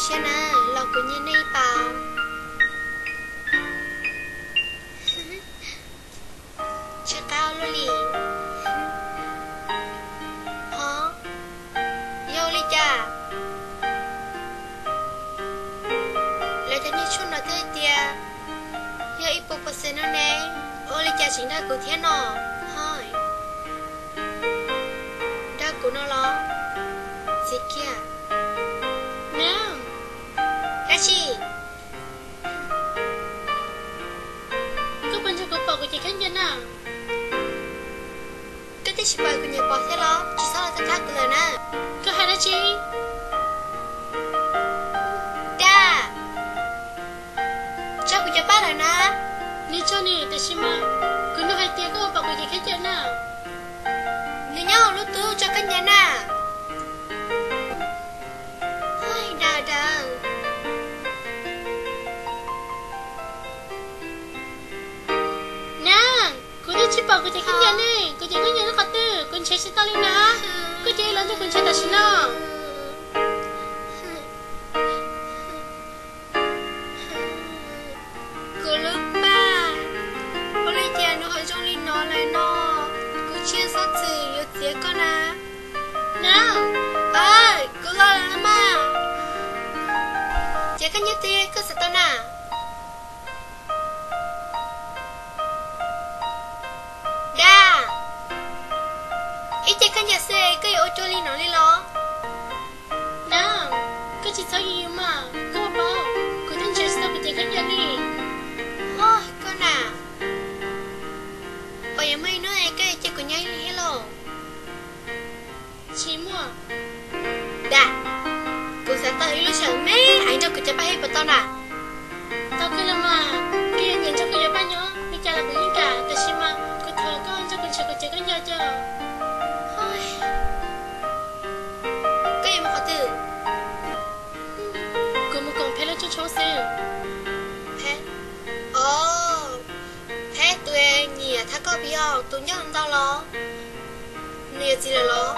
Tsiab na, los kuv nyiag nej ib pas. Tsis qab luaj li. Ho, yog ua li cas? Lawv cov nyiag tshuaj no twb hais tias yog ib puas percent no ne, ua li cas tseem dag kuv thiab no? Ho, dag kuv no los? Txiv kiag. Na, dab tsi? Koj puas ntseeg kuv pom kuv cev khaub ncaws na? Koj twb tsis pom kuv nyiam pom thiab los? Tsis txhob los thab kuv lawm na. Koj hais dab tsi? Dab, tso kuv cov paj lawm na. Nws tso nws, tiam sis mas kuv nug hais tias koj puas pom kuv cev khaub ncaws na? Nws nyob hauv lub tub, tso koj ncaws na. Oj, dab dab. Na, kuv twb tsis pom kuv cev khaub ncaws ne, kuv cev khaub ncaws nyob qhov twg? Kuv nrhiav tsis tau li na. Koj cia li los nrog kuv nrhiav tam sim no. Kuv lub paj, ua li cas nws ho zoo li no lawm no? Kuv tsis yog xob txwm yuav txiav koj na. Na, kuv los lawm mas. Ces koj nyob twg koj xav tau na? Dab, ib cev khaub ncaws xwb koj yuav ua cuag li no li los? Na, koj tsis txhob yws yws mas, koj paub kuv twb nrhiav tsis tau kuv cev khaub ncaws li. Oj, koj na, puas yuav muaj ib hnub koj yuav cia kuv nyob ib leeg thiab lauj? Tsis muaj. Dab, kuv xav tau ib lub sij hawm me me nrog kuv cov paj thiab puas tau na? Tau kawg los mas, koj yog nyiam nrog kuv cov paj nyob li cas los kuv yeej kam, tiam sis mas kuv thov koj nrog kuv nrhiav kuv cev khaub ncaws cov. Koj yuav mus qhov twg? Kuv mus koom Pheb lub rooj tshoob xwb. Pheb? Os, Pheb tus nyiam thab koj pes yog tus ncauj ntau los? Nws yuav txiv lawm los?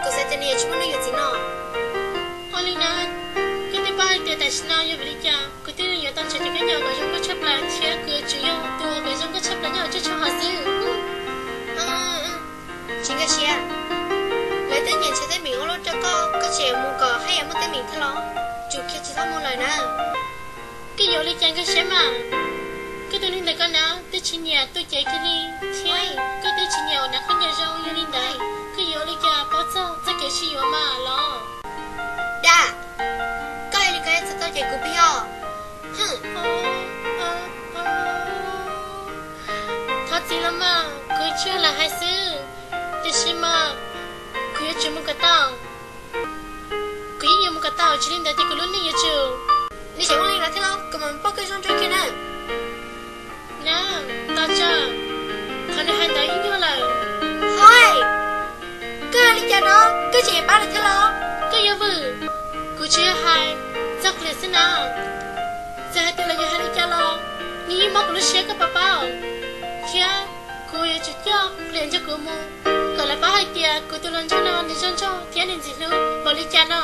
Kuv xav tias nws yuav tsis muaj neeg yuav txiv no. Ua li na, koj twb paub hais tias tam sim no yog vim li cas kuv thiaj li yuav tau nrhiav cev khaub ncaws kom zoo nkauj tshaj plaws thiab kuv yuav tsum yog tus uas zoo nkauj tshaj plaws nyob hauv rooj tshoob hov xwb. Tsis nkag siab, lawv twb nyiam nrhiav teeb meem ua luaj rau koj, koj tseem mus kom haj yam muaj teeb meem thiab los? Tsum kiag tsis txhob mus lawm na. Koj yuav ua li cas nkag siab mas? Koj tus neeg ntawm koj na twb tsis nyiam tu cev kiag li thiab koj twb tsis nyiam uas hnav khaub ncaws zoo, yog li ntawd koj yuav ua li cas paub txog txoj kev sib yuav mas los? Dab, koj hais li ko yuav txhawj tau ces kuv pes yog. Thov txim los mas, kuv tsuas lam hais xwb, tiam sis mas kuv yuav tsum mus kom tau. Kuv yeej yuav mus kom tau, tsis li ntawd ces kuv lub neej yuav tsum. Nws tseem ua li no thiab los? Kuv mam pab koj zoo zoo kiag na. Na, tos tso, qhov nws hais ntawd yeej yog lawm. Hais, koj li cas no, koj tseem pab nws thiab los? Koj yuav vwm, kuv tsis yog hais txog Pliam xwb na. Txawm hais tias lawv yuav hais li cas los, nws yeej mob kuv lub siab koj puas paub. Thiab kuv yuav tsum coj Pliam nrog kuv mus kom lawv paub hais tias kuv tus hluas nraug no nws zoo nraug thiab nws ntxim hlub npaum li cas no.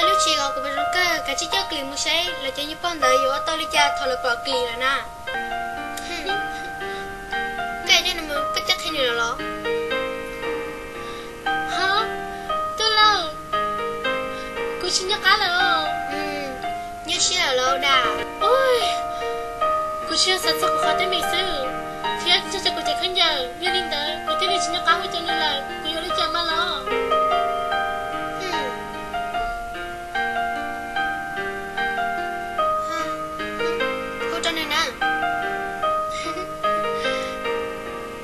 Lub tsis los kuv pom zoo kawg, kav tsij coj Klim mus saib lawv cov nyuag poj ntawd yuav ua tau li cas thaum lawv pom Klim lawm na. Koj coj nws mus koj thiaj qhia nws lawm los? Ho, tub lauj, kuv tsis nco qab lawm os. Nyuaj siab lawm los dab. Kuv tsis yog xav txog kuv qhov teeb meem xwb, thiab nrog rau kuv cev khaub ncaws, yog li ntawd kuv thiaj li tsis nco qab hu rau nws lawm, kuv yuav li cas mas los? Hu rau nws na.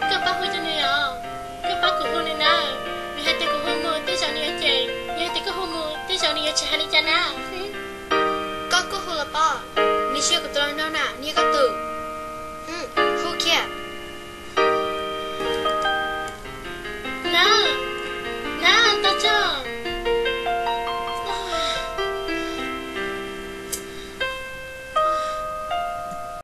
Koj pab hu rau nws os, koj pab kuv hu nws na, vim hais tias kuv hu mus tej zaum nws yuav cem, yog hais tias koj hu mus tej zaum nws yuav tsis hais li cas na. Koj kuj hu los pab, nws tsis yog kuv tus hluas nraug.